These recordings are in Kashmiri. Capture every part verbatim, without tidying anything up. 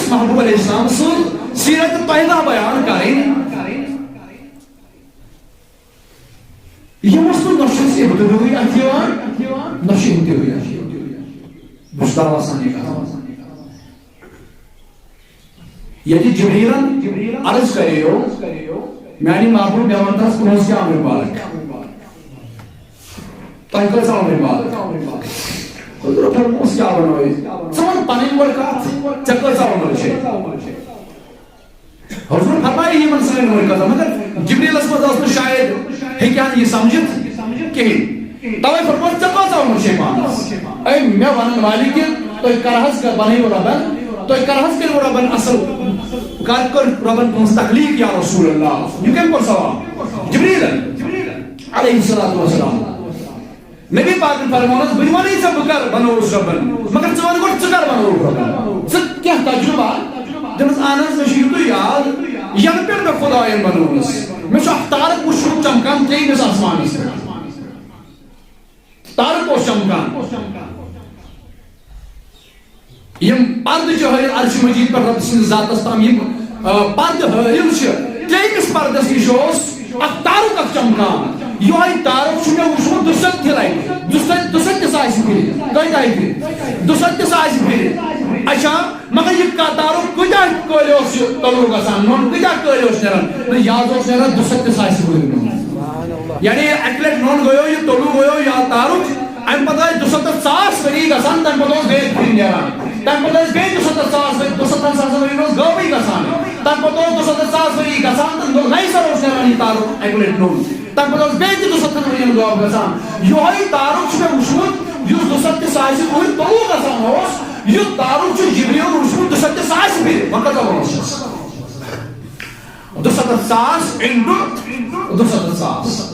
محبوب علیہ السلام سٕنٛز سیرت طیبہ بیان کرٕنۍ۔ یہِ اوس نہٕ، نہ چھُ اَسہِ ابتدٲیی اَتھِ یِوان، نہ چھُ انتہٲیی اَتھِ یِوان۔ بہٕ چھُس دعویٰ سان یہِ کَتھ۔ ییٚلہِ جبریٖلن عرض کَریو، میٛانہِ محبوب، مےٚ وَن تہٕ حظ، پونٛسہٕ کیٛاہ عمرِ پارک؟ تۄہہِ کۭژاہ عمرِ پارک؟ حضور فرمووُس، کیٛاہ وَنو أسۍ؟ ژٕ وَن پَنٕنۍ گۄڈٕ کَتھ، ژےٚ کۭژاہ عمر چھے؟ حضور فرمایہِ یِمن سٲنۍ وٲنۍ کتھ، مگر جبریلس منٛز ٲس نہٕ شاید ہیٚکہِ ہا نہٕ یہِ سمجھِتھ کِہیٖنۍ۔ توے فرموو، ژےٚ کۭژاہ عمر چھے پانس؟ اے مےٚ ونن والہِ کہِ تُہۍ کر حظ کر بنٲیِو ربن، تُہۍ کر حظ کٔرِو ربن اصل، کر کٔر ربن تُہنٛز تخلیق یا رسول اللہ؟ یہِ کٔمۍ کوٚر سوال؟ جبریلن علیہ الصلوۃ والسلام۔ نبی پاکن فرمونس، بہٕ ونے ژےٚ بہٕ کر بنووُس ربن، مگر ژٕ ون گۄڈٕ ژٕ کر بنووُکھ ربن؟ ژٕ کینٛہہ تجربہ؟ دوٚپمس، اہن حظ، مےٚ چھُ یُتُے یاد، ینہٕ پٮ۪ٹھ مےٚ خداین بنوونس، مےٚ چھُ اکھ تارک وُچھمُت چمکان ترٛیٚیمِس آسمانس پٮ۪ٹھ۔ تارک اوس چمکان۔ یِم پردٕ چھِ حٲیِل عرشِ مجیٖد پٮ۪ٹھ رۄب سٕنٛدِس ذاتس تام، یِم، آ، پردٕ حٲیِل چھِ، ترٛیٚیمِس پردس نِش اوس اکھ تارُک اکھ چمکان۔ یِہوٚے تارُک چھُ مےٚ وُچھمُت دُسَتتھِ لٹہِ، دُسَتتھ، دُسَتتھِ ساسہِ پھِرِ۔ کۭتیاہ پھِرِ؟ دُسَتتھِ ساسہِ پھِرِ۔ اچھا، مگر یہِ کا-، تارُک کۭتیاہ کٲلۍ اوس یہِ طلوع گژھان؟ نوٚن کۭتیاہ کٲلۍ اوس نیران؟ نہ، یہِ حظ اوس نیران دُسَتتھِ ساسہِ پھِرِ نوٚن۔ یعنی اکہِ لٹہِ نوٚن گوٚیو، یہِ طلوع گوٚیو یا تارُک، اَمہِ پتہٕ ٲسۍ دُسَتتھ ساس ؤری گژھان، تَمہِ پتہٕ اوس بیٚیہِ پھِرِ نیران۔ تَمہِ پتہٕ ٲسۍ بیٚیہِ دُسَتتھ ساس ؤری، دُسَتتھَن ساسَن ؤرِین اوس غٲبٕے گژھان۔ تَمہِ پتہٕ اوس دُسَتتھ ساس ؤری گژھان تہٕ نَیہِ سَرٕ اوس نیران یہِ تارُک اَکہِ لَٹہِ نوٚن۔ تَمہِ پتہٕ اوس بیٚیہِ تہِ دُسَتتھَن ؤرِین غٲب گژھان۔ یِہوٚے تارُک چھُ مےٚ وُچھمُت، یُس دُسَتتھِ ساسہِ پھِرِ طلوع گژھان اوس، یُتھ تارُک چھُ جبریٖلَن وُچھمُت دُسَتتھِ ساسہِ پھِرِ۔ وۄنۍ کۭژاہ وٲنٛس چھَس؟ دُسَتتھ ساس into دُسَتتھ ساس۔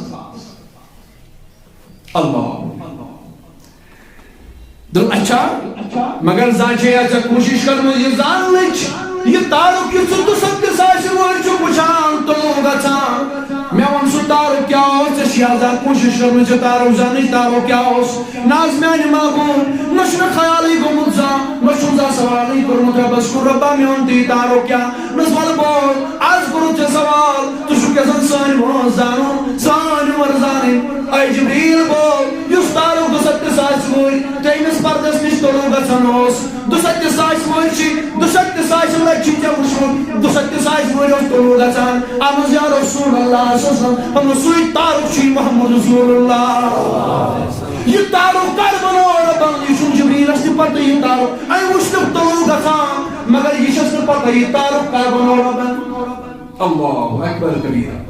اللہ۔ دوٚپ، اچھا، مگر زانٛہہ چھے یا ژےٚ کوٗشِش کٔرمٕژ یہِ زاننٕچ، یہِ تارُک یُس ژٕ دُسَتتھِ ساسہِ وٲنٛس چھُکھ وٕچھان، طلوع گژھان؟ مےٚ وَن سُہ تارُک کیٛاہ اوس؟ ژےٚ چھے یا زانٛہہ کوٗشِش کٔرمٕژ یہِ تارُک زاننٕچ، تارُک کیٛاہ اوس؟ نہ حظ میٛانہِ محبوب، نہ چھُ مےٚ خیالٕے گوٚمُت زانٛہہ، نہ چھُم زانٛہہ سوالٕے کوٚرمُت رۄبَس کُن، رۄبا میون تہِ یہِ تارُک کیٛاہ؟ نہ حظ وَلہٕ بول، از کوٚرُتھ ژےٚ سوال، ژٕ چھُکھ یژھان سٲنۍ وٲنٛس زانُن، سٲنۍ عمر زانٕنۍ۔ اے جبریل بول، یُس تارُک دُسَتتھِ ساسہِ وٲنٛس ترٛیٚیمِس پردس نِش طلوع گژھان اوس، دُسَتتھِ ساسہِ وٲنٛس چھِ، دُسَتتھِ ساسہِ لٹہِ چھِ ژےٚ وٕچھمُت، دُسَتتھِ ساسہِ وٲنٛس اوس طلوع گژھان۔ اہن حظ یا رسول اللہ صلی اللہ علیہ وسلم، فرموو، سُے تارُک چھُ یہِ محمد رسول اللہ۔ یہِ تارُک کر بنوو رۄبن؟ یہِ چھُنہٕ جبریلس تہِ پتہ یہِ تارُک۔ أمۍ وٕچھ تہٕ طلوع گژھان، مگر یہِ چھَس نہٕ پتہ یہِ تارُک کر بنوو رۄبن۔ اللہ اکبر کبیرا۔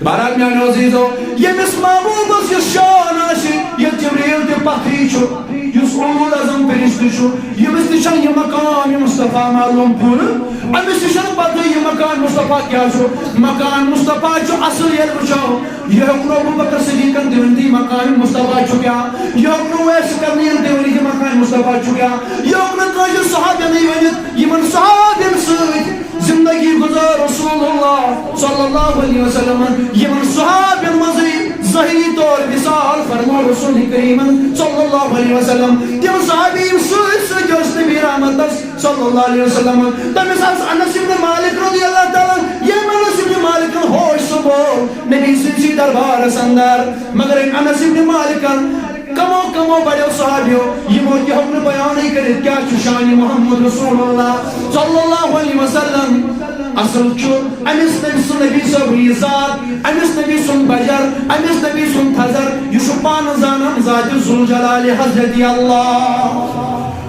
بہرحال میانیو عزیزو، ییٚمِس محبوبس یُس شان آسہِ، ییٚلہِ جبریل تہِ پتھری چھُ، یُس اولو العزم فرشتہٕ چھُ، ییٚمِس تہِ چھَنہٕ یہِ مقام مصطفیٰ معلوم پوٗرٕ، أمِس تہِ چھَنہٕ پتہٕ یہِ مقام مصطفیٰ کیٛاہ چھُ۔ مقام مصطفیٰ چھُ اصل ییٚلہِ وٕچھو، یہِ ہیوٚک نہٕ ابو بکر صدیقن تہِ ؤنِتھ یہِ مقام مصطفیٰ چھُ کیٛاہ، یہِ ہیوٚک نہٕ اویس قرنین تہِ ؤنِتھ یہِ مقام مصطفیٰ چھُ کیٛاہ، یہِ ہیوٚک نہٕ کٲنٛسہِ صحابینٕے ؤنِتھ، یِمن صحابین سۭتۍ زندگی گزار رسول اللہ صلی اللہ علیہ وسلم۔ یِمن صحابین منٛزٕے ظٲہری طور وصال فرمو رسول کریمن صلی اللہ علیہ وسلم۔ تِم صحابی یِم سۭتۍ سۭتۍ ٲسۍ نبی رحمتس صلی اللہ علیہ وسلم۔ تٔمِس آس انس ابن مالک رضی اللہ تعالیٰ عنہ، ییٚمۍ انس ابن مالکن ہوش سُہ گوٚو نبی سٕنٛدسٕے دربارس اندر۔ مگر أمۍ انس ابن مالکن کمو کمو بڑیو صحابیو، یِمو تہِ ہیوٚک نہٕ بیانٕے کٔرِتھ کیٛاہ چھُ شانِ محمد رسول اللہ صلی اللہ علیہ وسلم۔ اصل چھُ أمِس نبی سُنٛد، نبی صٲب یہِ ذات، أمِس نبی سُنٛد بجر، أمِس نبی سُنٛد تھزر، یہِ چھُ پانہٕ زانان ذاتِ ذوالجلال حضرت اللہ۔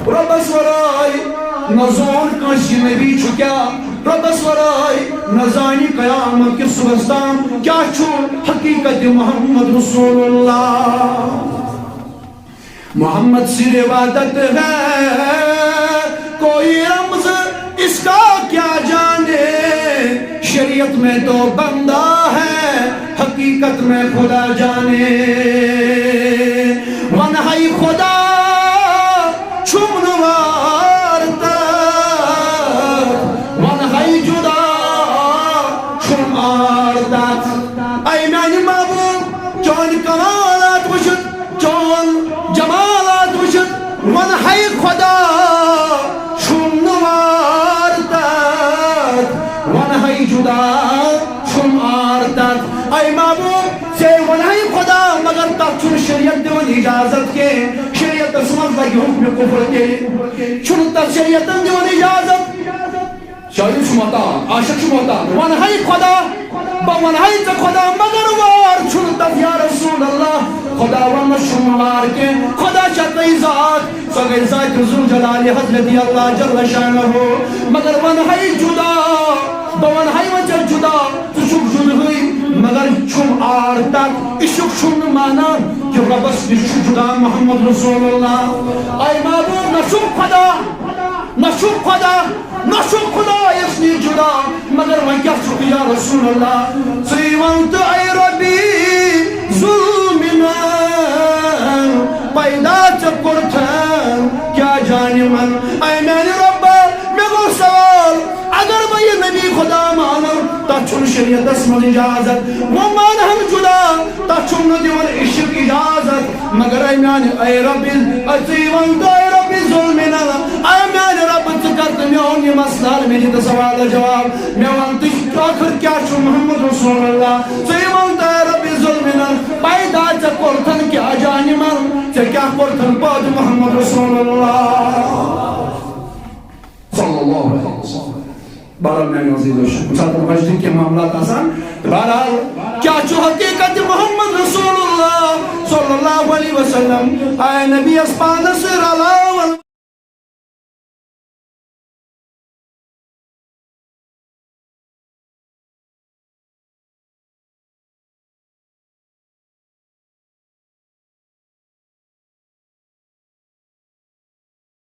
رۄبس ورٲے نہ زون کٲنٛسہِ یہِ نبی چھُ کیٛاہ، رۄبس ورٲے نہ زانہِ قیامت کِس صُبحس تام کیٛاہ چھُ حقیقت محمد رسول اللہ۔ محمد صرف عادت ہے، کوئی رمز اس کا کیا جانے، شریعت میں تو بندہ ہے، حقیقت میں خدا جانے۔ ون ہے خدا چھُم نہٕ وارٕ تتھ، ون ہے جدا چھُم آر تتھ۔ اے میانہِ محبوب، چٲنۍ کمالات وٕچھِتھ، چون جمالات وٕچھِتھ، ون ہے خدا چھُم نہٕ وارٕ چھُم آر تَتھ۔ اے محبوب، ژے وَنہَے خۄدا، مگر تَتھ چھُنہٕ شریعت دِوان اجازت کینٛہہ۔ شریعتس منٛز لگہِ حُکمِ کُفر تیٚلہِ۔ چھُنہٕ تَتھ شریعتن دِوان اجازت۔ شٲعر چھُ محتاط، عاشق چھُ محتاط۔ وَنہَے خۄدا، بہٕ وَنہَے ژےٚ خۄدا، مگر وار چھُنہٕ تَتھ یا رسول اللہ۔ خۄدا وَننَس چھُنہٕ وار کینٛہہ، خۄدا چھےٚ تٔے ذات۔ سۄ گٔے ذاتِ ذوالجلالِ حضرت اللہ جل شانہ۔ مگر وَنہَے جُدا، بہٕ وَنہَے وۄنۍ ژےٚ جُدا، ژٕ چھُکھ جُدہٕے، مگر چھُم آر تَتھ۔ عشق چھُم نہٕ مانان کہِ رۄبَس نِش چھُ جُدا محمد رسول اللہ۔ اے محبوب، نہ چھُم خۄدا، نہ چھُم خۄدا، نہ چھُم خۄدایَس نِش جُدا، مگر وۄنۍ کیٛاہ چھُکھ یا رسول اللہ؟ ژٕے وَن تہٕ اے رۄبی ظُلمِنَن، پیدا ژےٚ کوٚرتھن کیٛاہ جانہِ من؟ اے میانہِ رۄبہ، مےٚ گوٚو سوال، اگر بہٕ یہِ نبی خۄدا مانہٕ، تَتھ چھُنہٕ شریعتس منٛز اجازت۔ وۄنۍ مانہٕ ہم جُدا، تَتھ چھُم نہٕ دِوان عشق اجازت۔ مگر اے میانہِ، اے رۄبِ، اے ژٕے وَن تہٕ اے رۄبِ ظُلمِنَن، اے میانہِ رۄبہٕ، ژٕ کر تہٕ میون یہِ مسلہٕ حل، مےٚ دِ تہٕ سوالس جواب۔ مےٚ وَن تہٕ ٲخٕر کیٛاہ چھُ محمد رسول اللہ؟ ژٕے وَن تہٕ اے رۄبِ ظُلمِنَن، پیدا ژےٚ کوٚرتھن کیٛاہ جانہِ من؟ ژےٚ کیٛاہ کوٚرتھن پٲدٕ محمد رسول اللہ؟ صلی اللہ علیہ وسلم۔ بہرحال، میانہِ عزیزو، چھُ کُنہِ ساتہٕ مجلسہِ کینٛہہ معاملات آسان۔ بہرحال، کیٛاہ چھُ حقیٖقت محمد رسول اللہ صلی اللہ علیہ وسلم؟ آے نبیَس پانَس سۭتۍ رلان۔